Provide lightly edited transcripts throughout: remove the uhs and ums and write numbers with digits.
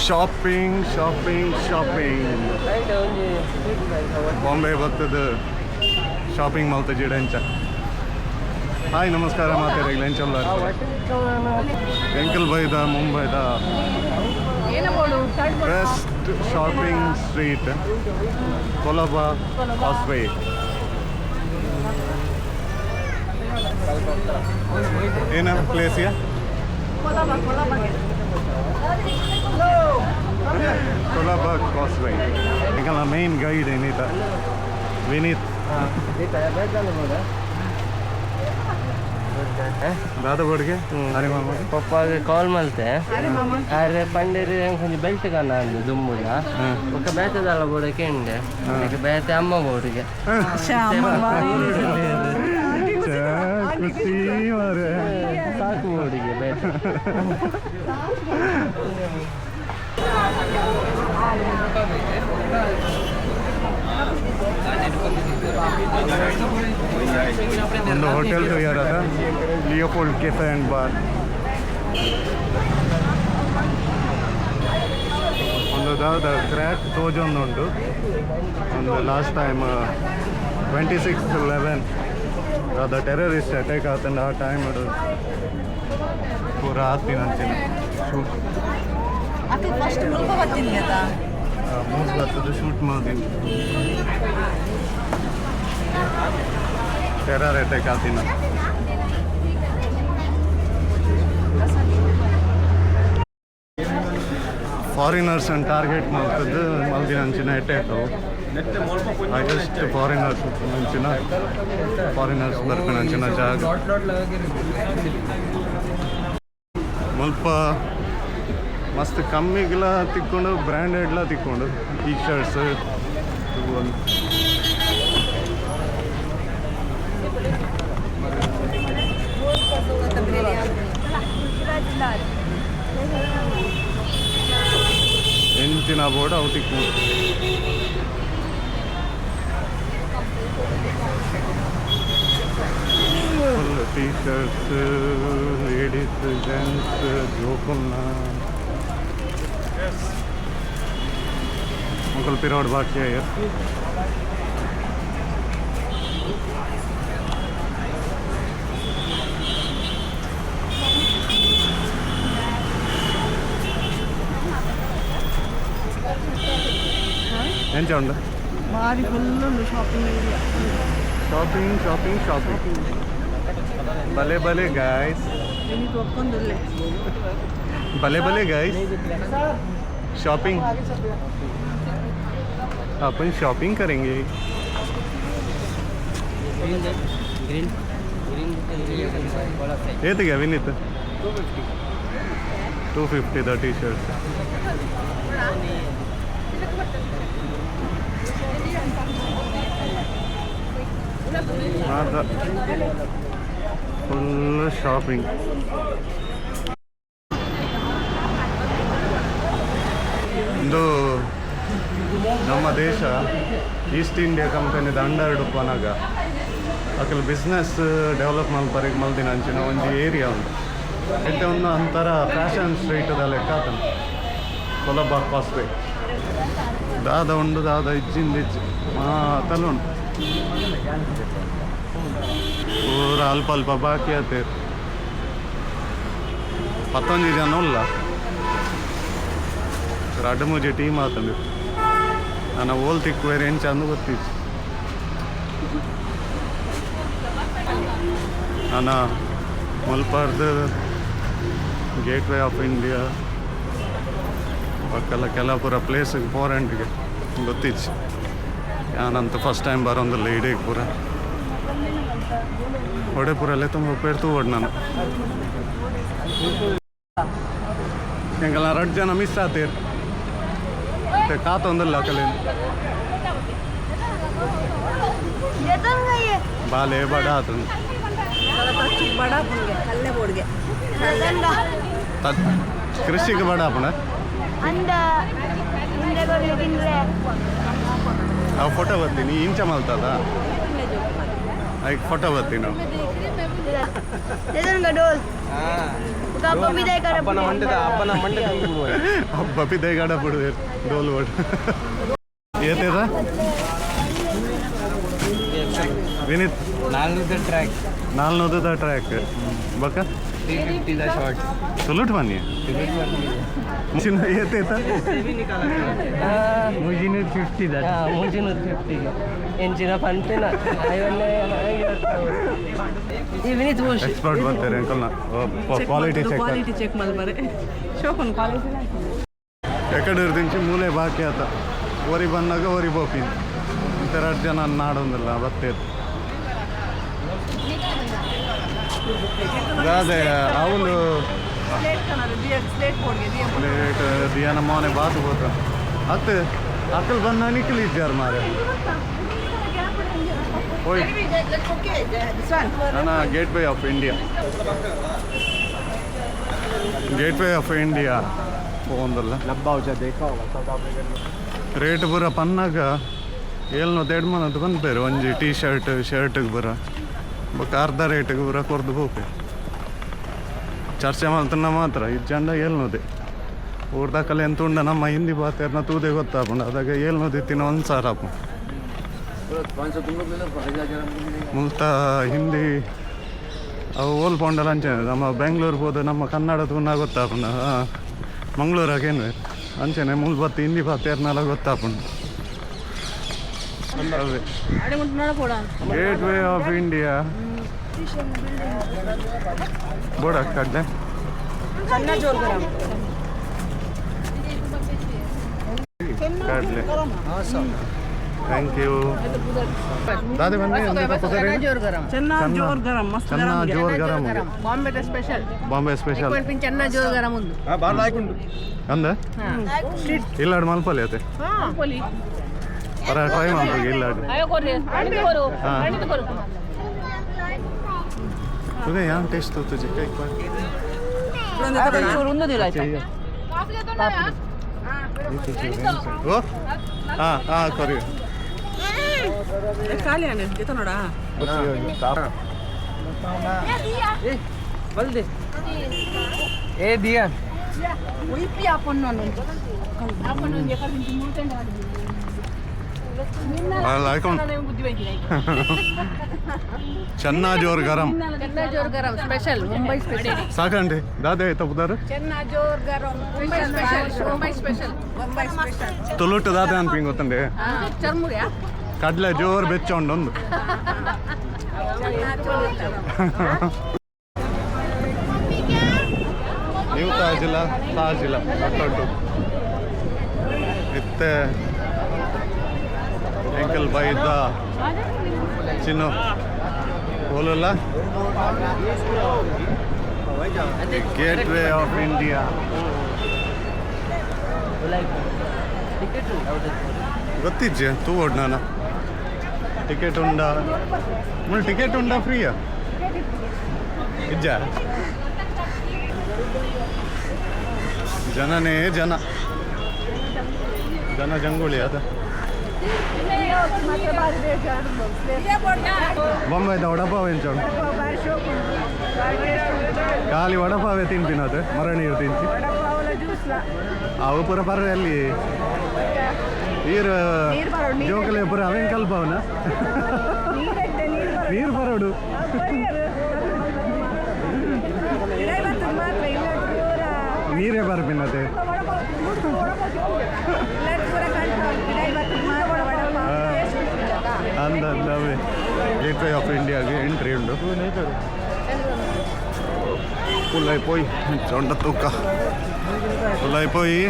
Shopping, shopping, shopping. Bombay ಬತ್ತದ shopping ಮಲ್ತ ಜಿಡೆಂಚ. Hi, ನಮಸ್ಕಾರ ಮಾತಾಡಿಲ್ಲ. ಎಂಚಲ್ಲ ಎಂಕಲ್ ಬೈದ ಮುಂಬೈದ ಬೆಸ್ಟ್ ಶಾಪಿಂಗ್ ಸ್ಟ್ರೀಟ್ ಕೊಲಬಾ ಕಾಸ್ವೇ. ಏನ ಪ್ಲೇಸ್ ಯಾ? ಕೊಲಬಾ ಕಾಸ್ವೇ. ಎಂಕಲ್ನ main guide ಏನಿತ Vineeth. ದಾದ ಬೋರ್ಡ್ಗೆ ಅರೆ ಮಾಮ. ಪಪ್ಪಾಗ ಕಾಲ್ ಮಲ್ತೆ ಆರೆ ಪಂಡೇರಿ ಒಂಜಿ ಬೆಲ್ಟ್ ಕನ್ನ ಅಂದು ದುಂಬುದ ಬೊಕ್ಕ ಬೇತೆದಲ್ಲ ಬೋಡ ಕೇಂಡೆ. ಅದಕ್ಕೆ ಬೇತೆ ಅಮ್ಮ ಬೋರ್ಡ್ಗೆ. ಛೇ, ಖುಷಿ ಮಾರ್ರೆ. ಸಾಕು ಬೋರ್ಡಿಗೆ ಬೇತೆ. ಒಂದು ಹೋಟೆಲ್ ತಯಾರದ ಲಿಯೋಪೋಲ್ಡ್ ಕೆಫೆ ಆ್ಯಂಡ್ ಬಾರ್. ಒಂದು ದಾದ ಕ್ರ್ಯಾಕ್ ತೋಜೊಂದುಂಡು. ಒಂದು ಲಾಸ್ಟ್ ಟೈಮ್ 26/11 ದಾದ ಟೆರರಿಸ್ಟ್ ಅಟ್ಯಾಕ್ ಆತಂಡ, ಆ ಟೈಮ್ ಪೂರ ಆತಿನಂಚಿನ ಶೂಟ್. ಅಕ್ಕ ಫಸ್ಟ್ ಮುಲ್ಪ ಬರ್ತೀನಿ ಆಯ್ತಾ? ಮೂಸ್ ಬರ್ತದೆ, ಶೂಟ್ ಮಾಡ್ತೀನಿ. ಟೆರರ್ ಅಟ್ಯಾಕ್ ಆತಿನ. ಫಾರಿನರ್ಸ್ ಅನ್ನು ಟಾರ್ಗೆಟ್ ಮಾಡ್ತದ್ದು ಮಲ್ದಿನ ಅಂಚಿನ ಅಟ್ಯಾಕ್. ಹೈಯೆಸ್ಟ್ ಫಾರಿನರ್ಸ್ ಅಂಚಿನ, ಫಾರಿನರ್ಸ್ ಬರ್ಪಿನ ಅಂಚಿನ ಜಾಗ. ಮುಲ್ಪ ಮಸ್ತ್ ಕಮ್ಮಿಗ್ಲ ತಿಕ್ಕೊಂಡು, ಬ್ರ್ಯಾಂಡೆಡ್ಲ ತಿಕ್ಕೊಂಡು. ಟೀ ಶರ್ಟ್ಸ್ ಒಂದು ಎಂಚಿನ ಬೋರ್ಡ್ ಅವು ತಿಕ್ಕೊಂಡು. Full T shirts, ladies, gents, ಜೋಕುಲ್ನ. ಮೊಕಲ್ ಪಿರೋಡ್ ಬಾಕಿ ಅಯ್ಯರ್. ಎಂಚ ಉಂಡು? ಭಾರಿ ಫುಲ್ ಉಂಟು shopping area. Shopping, shopping, shopping. ಬಲೆ ಬಲೆ ಗಾಯ್ಸ್. ವಿನೀತ್ ಒಪ್ಪೊಂದುಲ್ಲೆ. ಬಲೆ ಬಲೆ गाइस, शॉपिंग. अपन शॉपिंग करेंगे. Green green. ಏತಿಗೆ Vineet? 250 the T shirt. Full shopping. ಒಂದು ನಮ್ಮ ದೇಶ ಈಸ್ಟ್ ಇಂಡಿಯಾ ಕಂಪನಿದ ಅಂಡರ್ ಉಪ್ಪನಾಗ ಅಕಲ್ ಬಿಸ್ನೆಸ್ ಡೆವಲಪ್ ಮಲ್ಪರಿಗೆ ಮಲ್ದಿನ ಅಂಚಿನ ಒಂಜಿ ಏರಿಯಾ ಉಂಟು. ಇತ್ತೆ ಒಂದು ಅಂತರ ಫ್ಯಾಷನ್ ಸ್ಟ್ರೀಟ್ದ ಲೆಕ್ಕ ಆತನ ಕೊಲಬಾ ಕಾಸ್ವೇ. ದಾದ ಉಂಡು, ದಾದ ಇಜ್ಜಿಂದ ಇಜ್ಜಿ, ಮಾತಲ್ಲ ಉಂಟು. ಪೂರ ಅಲ್ಪ ಅಲ್ಪ ಬಾಕಿ ಆತೇರು. ಪತ್ತೊಂಜಿ ಜನ ಉಲ್ಲ, ರಡ್ಡ್ ಮೂಜಿ ಟೀಮ್ ಆತಂಡು. ನನ್ನ ಓಲ್ ತಿಕ್ಕುವೇರು ಎಂಚ ಅಂದು ಗೊತ್ತಿತ್ತು. ನನ್ನ ಮುಲ್ಪರ್ದು ಗೇಟ್ ವೇ ಆಫ್ ಇಂಡಿಯಾ ಪಕ್ಕಲ್ಲ ಕೆಲ ಪೂರ ಪ್ಲೇಸ್ ಪೋರೆಂಟ್ಗೆ ಗೊತ್ತಿತ್ತು. ಯಾನಂತ ಫಸ್ಟ್ ಟೈಮ್ ಬರೋಂದಿಲ್ಲ ಇಡೀ ಪೂರ ಒಡೆಪುರಲ್ಲೇ ತುಂಬ ಪೇರ್ ತೂವಡ್ ನಾನು. ಎಂಕಲ್ನ ರಡ್ಡ್ ಜನ ಮಿಸ್ ಆತೀರ್. ಮತ್ತೆ ಕಾತೊಂದಿಲ್ಲ ಅಕಲೇನು. ಬಾಲೆ ಬಡ ಆತಂದು. ಬಡ ಪುಂಗೆ ಕಲ್ಲೆ ಬೋರ್ಡ್ಗೆ. ಕೃಷಿಗೆ ಬಡ ಆಪಣ. ಅಂದ ತಿಂದ್ರೆ. ನಾವು ಫೋಟೋ ಬರ್ತೀನಿ. ಇಂಚ ಮಲ್ತದ ಐಕ್ ಫೋಟೋ ಬರ್ತೀನಿ ನಾವು. ಡೋಲ್. ಹಬ್ಬ ಪಿದೈಗಾಡ ಬಿಡುವೆ ಡೋಲ್ ಬೋರ್ಡ್ ಏತೇದ ವಿನೀತ್? ನಾಲ್ನೂರು ಟ್ರ್ಯಾಕ್. ನಾಲ್ನೂದ ಟ್ರ್ಯಾಕ್ ಬಕ್ಕ. 350 the short. ಸುಲುಟ್ ಬನ್ನಿ ಚಿನ್ನ ಏತೇತ? 350 the, 350 ಎಂಚಿನ ಪನ್ಪಿನ. ಈ ವಿನೀತ್ ಬೋಸ್. ಎಕ್ಸ್ಪರ್ಟ್ ಬರ್ತಾರೆ ಅಂಕಲ್ನ ಕ್ವಾಲಿಟಿ ಚೆಕ್. ಕ್ವಾಲಿಟಿ ಚೆಕ್ ಮಲ್ಪರೆ ಶೋಕುನ್ ಕ್ವಾಲಿಟಿ. ಎಕಡೆ ದಿಂಚಿ ಮೂಲೆ ಬಾಕಿ ಆತ ಓರಿ ಬಂದಾಗ ಓರಿ ಬೋಪಿನ್ ಇಂಥ ಜನ ನಾಡೊಂದಿಲ್ಲ ಬತ್ತೇರು ಅದೇ ಅವನು. ಸ್ಲೇಟ್ ಕನರ್ ದಿಯ, ಸ್ಲೇಟ್ ಬೋರ್ಡ್ಗೆ ದಿಯ. ಪ್ಲೇಟ್ ದಿಯಾನ ಮೋನೆ ಬಾತು ಬೋತ ಅತ್ತೆ ಅಕ್ಕಲ್ ಬಂದ ನಿಕ್ಕಲಿ ಇದ್ದಾರ ಮಾರೆ. ಓಯ್, ನನ್ನ Gateway of India, Gateway of India ಪೋಂದಲ್ಲ. Rate ಪೂರ ಪನ್ನಾಗ ಏಳ್ನೂರ ಎಡ್ಮನದ್ದು ಪನ್ಪೇರು ಒಂಜಿ ಟೀ ಶರ್ಟ್ ಶರ್ಟ್ಗೆ ಪೂರ. ಬೊಕ್ಕ ಅರ್ಧ ರೇಟ್ಗೆ ಪೂರ ಕೊರ್ದು ಪೋಪೆ. ಚರ್ಚೆ ಮಲ್ತನ ಮಾತ್ರ ಇಜ್ಜಂಡ ಏಳ್ನೂದೆ. ಊರ್ದಾಕಲ್ಲ ಎಂತ ಉಂಡ ನಮ್ಮ ಹಿಂದಿ ಬಾತೇರ್ನ ತೂದೆ ಗೊತ್ತಾಪುಂಡು. ಅದಾಗ ಏಳ್ನೂದು ಇತ್ತಿನ ಒಂದು ಸಾವಿರ ಆಪುಂಡು. ಮುಲ್ತ ಹಿಂದಿ ಅವು ಓಲ್ ಪೋಂಡಲ ಅಂಚನೆ. ನಮ್ಮ ಬೆಂಗ್ಳೂರು ಹೋದ ನಮ್ಮ ಕನ್ನಡ ತೂನ ಗೊತ್ತಾಪುಂಡು. ಮಂಗಳೂರಾಗೇನು ಅಂಚನೆ ಮುಲ್ ಬತ್ತು ಹಿಂದಿ ಬಾತೇರ್ನೆಲ್ಲ ಗೊತ್ತಾಪುಂಡು. ಅವೇ ಗೇಟ್ ವೇ ಆಫ್ ಇಂಡಿಯಾ. ಬೋಡ ಕಡ್ಲೆ. ಕಡ್ಲೆ. Thank you ದಾದಿ. ಬನ್ನಿ. ಚೆನ್ನ ಜೋರ್ ಗರಂ ಮಸ್ತ್. ಚೆನ್ನ ಜೋರ್ ಗರಂ. ಬಾಂಬೆ ಸ್ಪೆಷಲ್. ಬಾಂಬೆ ಸ್ಪೆಷಲ್. ಚೆನ್ನ ಜೋರ್ ಗರಂ ಒಂದು. ಅಂದ ಇಲ್ಲಾಡು ಮಲ್ಪಲ್ಲಿ ಅತ್ತೆ ಪರ ಟ್ರೈ ಮಲ್ಪಗೆ ಇಲ್ಲಾಡು. ಹಾಂ ತುಗೆ ಯಾನ್ ಟೇಸ್ಟ್ ತುಜಿ ಕೈ. ಓ ಹಾಂ ಹಾಂ ಕೊರಿ. ಖಾಲಿ ಆನೆ ಜೊತೆ ನೋಡ. ಬಲ್ದೆ ಏ ದಿಯಾ. ಉಯ್ಪಿ ಆಪೊನ್ನು. ಚೆನ್ನ ಜೋರ್ ಗರಂ. ಚೆನ್ನ ಜೋರ್ ಗರಂ ಸ್ಪೆಷಲ್, ಮುಂಬೈ ಸ್ಪೆಷಲ್. ಸಾಕಂಡಿ ದಾದೆ ತಪ್ಪುದಾರು. ಚೆನ್ನ ಜೋರ್ ಗರಂ Mumbai special, Mumbai special, Bombay special. ತುಳುಟು ದಾದೆ ಅನ್ಪಿಂಗ್ ಗೊತ್ತಂಡೆ? ಚರ್ಮುರಿಯಾ. ಕಡ್ಲೆ ಜೋರ್ ಬೆಚ್ಚ ಉಂಡೊಂದು. ನೀವು ತಾಜಿಲ್ಲ ತಾಜಿಲ್ಲ ಅಟ್ಟೊಟ್ಟು ಇತ್ತೆ ಎಂಕಲ್ ಬೈದ ಚಿನ್ನು ಹೋಲಲ್ಲ gate way of India. Ticket ಉಂಟು. ಗೊತ್ತಿಜ್ಜೆ ತೂವೋಡ್ ನಾನು. ಟಿಕೆಟ್ ಉಂಡ ಮುಳ್ ಟಿಕೆಟ್ ಉಂಡ ಫ್ರೀಯಾ ಇಜ್ಜ? ಜನನೇ ಜನ, ಜನ ಜಂಗುಳಿ ಅದ. ಬೊಂಬೈದ ವಡಪಾವ್ ಎಂಚೋಡು? ಖಾಲಿ ವಡಪಾವೆ ತಿನ್ಪಿನದು ಮರ ನೀರು ತಿಂಚಿ. ಅವು ಪೂರ ಬರ್ರೆ ಅಲ್ಲಿ ಈರು ಜೋಕಲೆ ಪೂರ ಅವೇನ್ ಕಲ್ಪವನ ನೀರು ಬರೋಡು. ನೀರೇ ಬರ್ಪಿನತೆ. ಅಂದ ಅವೇ ಗೇಟ್ ವೇ ಆಫ್ ಇಂಡಿಯಾಗೆ ಎಂಟ್ರಿ ಉಂಡು. ಫುಲ್ అయిపోయి ಚೊಂಡ ತೂಕ ಫುಲ್ అయిపోయి.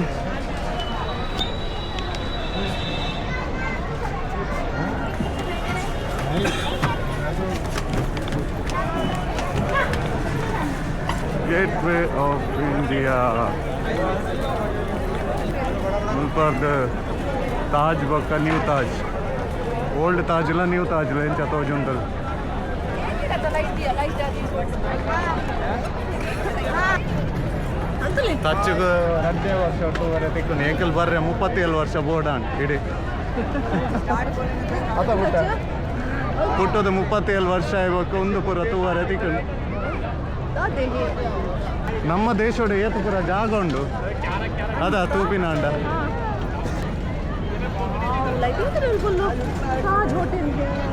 ಗೇಟ್ ವೇ ಆಫ್ ಇಂಡಿಯಾ ಮುಲ್ಪರ್ದ್ ತಾಜ್ ಬೊಕ್ಕ ನ್ಯೂ ತಾಜ್, ಓಲ್ಡ್ ತಾಜ್ ಇಲ್ಲ ನ್ಯೂ ತಾಜ್ ಇಲ್ಲ ಎಂಚ ತೋಜುಂಟದು. ತಚ್ಚುಗು ರಡ್ಡೆ ವರ್ಷ ಒಟ್ಟುವರೆ ತಿಕ್ಕುನು. ಎಂಕಲ್ ಬರ್ರೆ 37 ವರ್ಷ ಬೋರ್ಡ್ ಇಡೀ ಅತ ಪುಟ್ಟ ಪುಟ್ಟದ 37 ವರ್ಷ ಆಯ್ಬೇಕು. ಒಂದು ಪೂರ ತೂವರೆ ತಿಕ್ಕುನು. ನಮ್ಮ ದೇಶೋಡು ಏತು ಪೂರ ಜಾಗ ಉಂಡು ಅದ ತೂಪಿನಾಂಡ.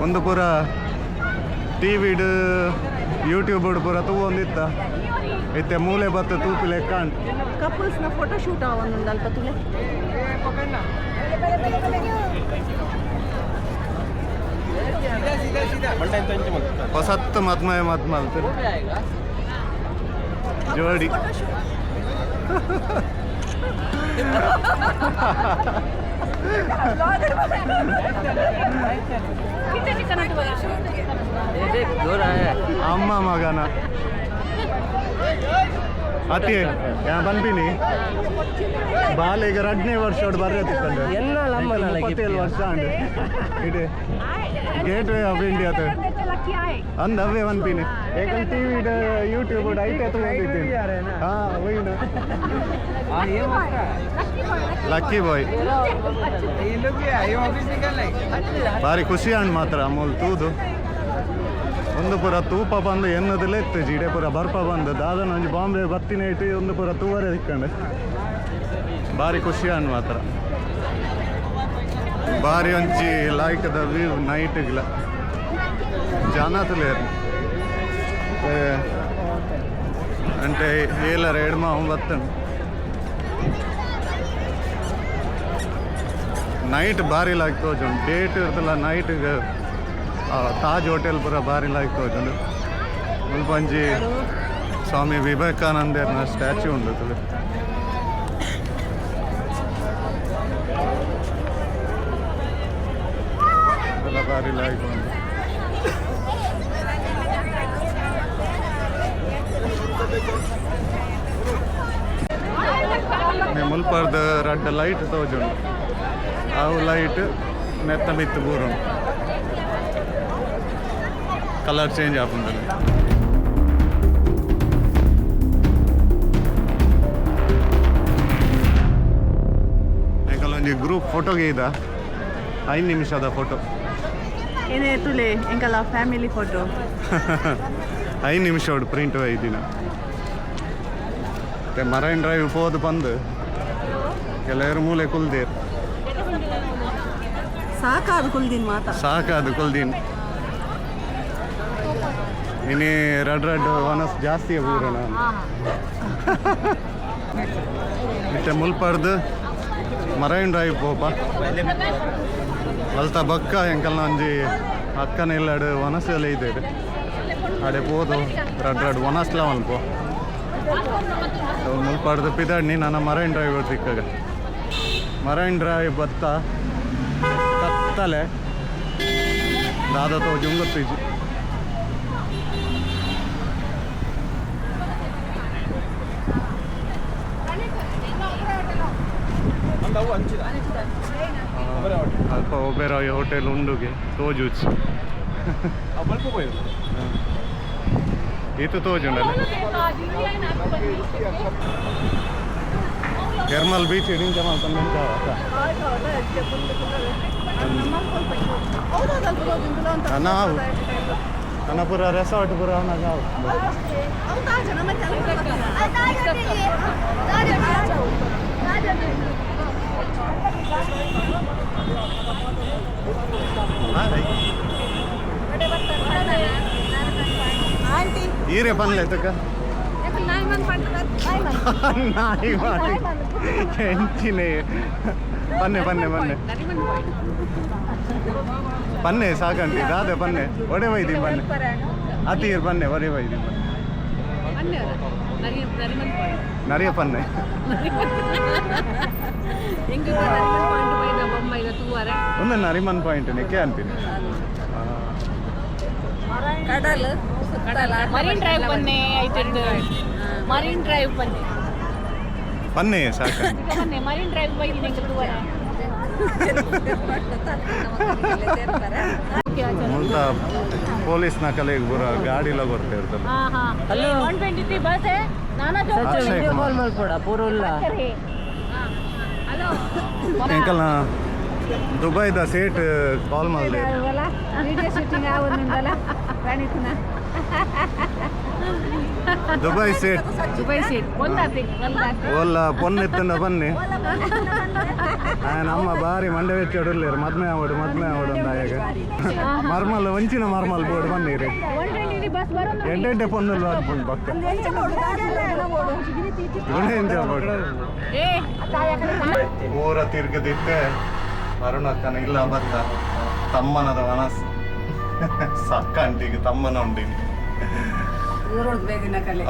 ಒಂದು ಪೂರ ಟಿವಿಡ್ ಯೂಟ್ಯೂಬ್ ಪೂರ ತೂವೊಂದಿತ್ತ ಇತ್ತೆ ಮೂಲೆ ಬತ್ತ ತೂಪಿ ಲೆಕ್ಕ ಉಂಟು. ಕಪಲ್ಸ್ ನ ಫೋಟೋ ಶೂಟ್ ಆವೊಂದುಂಡು ಅಲ್ಪ ತುಲೆ. ಹೊಸತ್ತು ಮದ್ಮಯ ಮದ್ ಮಲ್ತು ಜೋಡಿ. ದೂರ. ಅಮ್ಮ ಮಗನ ಅತಿ ಯಾ ಪನ್ಪಿನಿ ಬಾಲೆಗ ರಡ್ನೇ ವರ್ಷ ಬರ್ರೆ. ಎನ್ನಾಲ ಅಮ್ಮನ. 37 ವರ್ಷ ಅಂಡ್ ಇಡೆ ಗೇಟ್ ವೇ ಆಫ್ ಇಂಡಿಯಾ ಅಂದ ಅವೇ ಪನ್ಪಿನಿ. ಏಕಲ್ ಟಿವಿ ಯೂಟ್ಯೂಬ್ ಐತೆ ತಗೊಂಡಿದ್ದೀನಿ. ಹಾ, ಒಯ್ನ ಲಕ್ಕಿ ಬಾಯ್. ಭಾರಿ ಖುಷಿ ಅಂಡ್ ಮಾತ್ರ ಅಮೂಲ್ ತೂದು. ಒಂದು ಪೂರ ತೂಪ ಬಂದು ಎನ್ನದಲ್ಲೇ ಇತ್ತು ಜಿಡೆ ಪೂರ ಬರ್ಪ ಬಂದು ದಾದನ ಒಂಜಿ ಬಾಂಬೆ ಬತ್ತಿನ ಇಟ್ಟು ಒಂದು ಪೂರ ತೂವರೆ ತಿಕ್ಕಂಡು. ಭಾರಿ ಖುಷಿ ಅಂಡ್ ಮಾತ್ರ. ಭಾರಿ ಒಂಜಿ ಲೈಕ್ the view. ನೈಟ್ಗ್ಲ ಜನ ತುಲೇರು అంటే ಏಲರ ಎಡ್ಮ ಒಂಬತ್ತು ನೈಟ್ ಭಾರಿ ಲಾಯ್ಕ್ ತೋಜುಂಡು. ಡೇಟ್ ಇರ್ತಲ್ಲ, ನೈಟ್ ತಾಜ್ ಹೋಟೆಲ್ ಪೂರ ಭಾರಿ ಲಾಯ್ಕ್ ತೋಜುಂಡು. ಮುಲ್ಪ ಒಂಜಿ ಸ್ವಾಮಿ ವಿವೇಕಾನಂದರ್ನ ಸ್ಟ್ಯಾಚ್ಯೂ ಉಂಡು ತುಳು. ಎಲ್ಲ ಭಾರಿ ಲಾಯ್ಕ್ ಉಂಡು. ಮುಲ್ಪರ್ದ ರಡ್ಡ ಲೈಟ್ ತೋಜುಂಡು. ಅವು ಲೈಟ್ ಮೆತ್ತ ಮಿತ್ತು ಬೂರುಂಡು, ಕಲರ್ ಚೇಂಜ್ ಆಪುಂಡು. ಒಂಜಿ ಗ್ರೂಪ್ ಫೋಟೋಗೆ ಇದ 5 ನಿಮಿಷದ ಫೋಟೋ. ಏನೇ ತುಲೆ ಎಂಕಲ ಫ್ಯಾಮಿಲಿ ಫೋಟೋ. 5 ನಿಮಿಷ ಪ್ರಿಂಟ್ ಒಯ್ದಿನ. ಮತ್ತೆ ಮರೈನ್ ಡ್ರೈವ್ ಪೋದು ಬಂದು ಕೆಲವರು ಮೂಲೆ ಕುಲ್ದೇರ್. ಸಾಕಾದ ಕುಲ್ದಿನ್ ಮಾತ. ಸಾಕಾದು ಕುಲ್ದಿನ್. ಇನಿ ರಡ್ ರಡ್ ವನಸ್ ಜಾಸ್ತಿ ಊರಣ. ಮತ್ತೆ ಮುಲ್ಪರ್ದು ಮರೈನ್ ಡ್ರೈವ್ ಪೋಪ ಅಲ್ತ ಬಕ್ಕ ಎಂಕಲ್ನ ಒಂಜಿ ಅಕ್ಕನ ಇಲ್ಲಡು ವನಸೆಲ್ಲ ಇದೆ. ಅಡೆ ಪೋದು ರಡ್ ರಡ್ ವನಸ್ಲ ಮಲ್ಪ ಮುಲ್ಪರ್ದು ಪಿದಾಡ್ನಿ. ನನ್ನ ಮರೈನ್ ಡ್ರೈವ್ ತಿಕ್ಕಾಗ ಮರೈನ್ ಡ್ರೈವ್ ಬತ್ತ ಕತ್ತಲೆ ದಾದ ತೋಜಿ ಉಂಗತ್ತಿಜಿ. ಅಲ್ಪ ಒಬೆರಾಯ್ ಹೋಟೆಲ್ ಉಂಡುಗೆ ತೋಜುಚಿ ಈತ ತೋಜುಂಡಲ್ಲ. ಎರ್ಮಲ್ ಬೀಚ್ ಇಡಿಂಚ ಮಲ್ತೊಂದು. ನಾವು ಅನ್ನ ಪೂರ ರೆಸಾರ್ಟ್ ಪೂರ ನಾವು. ಈರೆ ಪನ್ಲೆ ತಕ್ಕ ನಾಯಿ ಮಾಡಿ ಎಂಚಿನೆ. ಪನ್ನೆ ಪನ್ನೆ ಪನ್ನೆ ಪನ್ನೆ ಸಾಕಂಟಿ ದಾದೆ ಪನ್ನೆ ಒಡೆ ವೈದಿ ಪನ್ನೆ ಅತೀರ್ ಪನ್ನೆ ಒಡೆ ವೈದಿ ಪನ್ನೆ ನರಿಯ ಪನ್ನೆ. ಒಂದು ನರಿಮನ್ ಪಾಯಿಂಟ್ ನಿಕ್ಕೆ ಅಂತೀನಿ. ಕಡಲ್. ಮರೀನ್ ಡ್ರೈವ್ ಬನ್ನಿ ಐತೆ. ಮರೀನ್ ಡ್ರೈವ್ ಬನ್ನಿ. ಪನ್ನೆ ಸಾಕ. ಬನ್ನಿ ಮರೀನ್ ಡ್ರೈವ್ ಬೈದಿ ನಿಂಗೆ ತೂವರ. ಮುಲ್ತ ಪೊಲೀಸ್ ನಕಲಿಗೆ ಪೂರ ಗಾಡಿಲ ಬರ್ತಾ ಇರ್ತಲ್ಲ. ಹಾ ಹಾ. Hello. 123 bus ನಾನಾ. ಸಚ್ಚ. ಅಕ್ಷಯ್ ವಿಡಿಯೋ ಕುಮಾರ್. ಕಾಲ್ ಮಲ್ಪಡ ಪೂರ ಉಲ್ಲ. ಹಲೋ. ಎಂಕಲ್ನ ದುಬೈದ ಸೇಟ್ ಕಾಲ್ ಮಾಡಿದೆ. ವಿಡಿಯೋ ಶೂಟಿಂಗ್ ಆವೊಂದುಂಡಲ್ಲ ಪ್ರಣೀತ್ನ. ದುಬೈ ಸೇಟ್. ದುಬೈ ಸೇಟ್ ಒಂದಾತೆ ಒಂದಾತೆ. ಓಲ್ಲ ಪೊನ್ನು ಇತ್ತಂಡ ಬನ್ನಿ. ನಮ್ಮ ಬಾರಿ ಮಂಡೆ ವೆಚ್ಚ ಮದ್ಮೆ ಆವಡು, ಮದ್ಮೆ ಆವಡು ಅಂದಾಯಾಗ ಮರ್ಮಲ್ ಒಂಚಿನ ಮರ್ಮಲ್ ಬೋರ್ಡ್ ಬನ್ನಿರಿ. ಬಸ್ ಬರೋದು. ಎಂಟೆಂಟೆ ಪೊನ್ನುಲು ಅನ್ಕೊಂಡು ಪಕ್ಕ ಗುಣೇಂದ್ರ ಬೋರ್ಡ್. ಏ. ಊರ ತಿರ್ಗದಿತ್ತೆ ಅರುಣಕ್ಕನ ಇಲ್ಲ ಬತ್ತ ತಮ್ಮನದ ಮನಸ್ಸು ಸಾಕಂಟಿಗೆ ತಮ್ಮನ ಉಂಡಿನಿ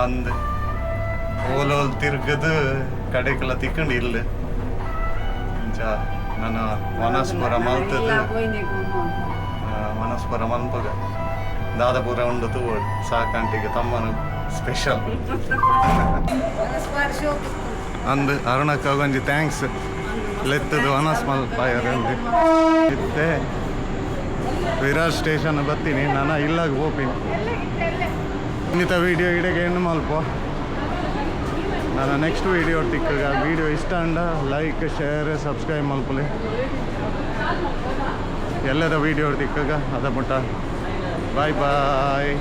ಅಂದ್ ಓಲೋಲ್ ತಿರ್ಗದು ಕಡೆಗೆಲ್ಲ ತಿಕ್ಕೊಂಡು ಇಲ್ಲ ಇಂಚ ನನ್ನ ಮನಸ್ಪುರ ಮಲ್ತದ ಮನಸ್ಪುರ ಮನ್ಪಗ ದಾದಪುರ ಉಂಡು ತೂವಡ್ ಸಾಕಂಟಿಗೆ ತಮ್ಮನ ಸ್ಪೆಷಲ್ ಅಂದ್. ಅರುಣಕ್ಕ ಒಂಜಿ thanks ಲೆತ್ತದು ಅನಸ್ ಮಲ್ಪಾಯರ್ ಅಂದು. ಇತ್ತೆ ವಿರಾರ್ ಸ್ಟೇಷನ್ ಬರ್ತೀನಿ ನಾನು, ಇಲ್ಲಾಗ ಹೋಗ್ತೀನಿ. ಇನ್ನಿತ ವೀಡಿಯೋ ಇಡೆಗೆ ಹೆಣ್ಣು ಮಲ್ಪ. ನಾನು ನೆಕ್ಸ್ಟ್ ವೀಡಿಯೋ ತಿಕ್ಕಗ. ವೀಡಿಯೋ ಇಷ್ಟ ಅಂಡ ಲೈಕ್, ಶೇರ್, ಸಬ್ಸ್ಕ್ರೈಬ್ ಮಲ್ಪಲೆ. ಎಲ್ಲದ ವೀಡಿಯೋ ತಿಕ್ಕಗ. ಅದ ಮುಟ್ಟ ಬಾಯ್ ಬಾಯ್.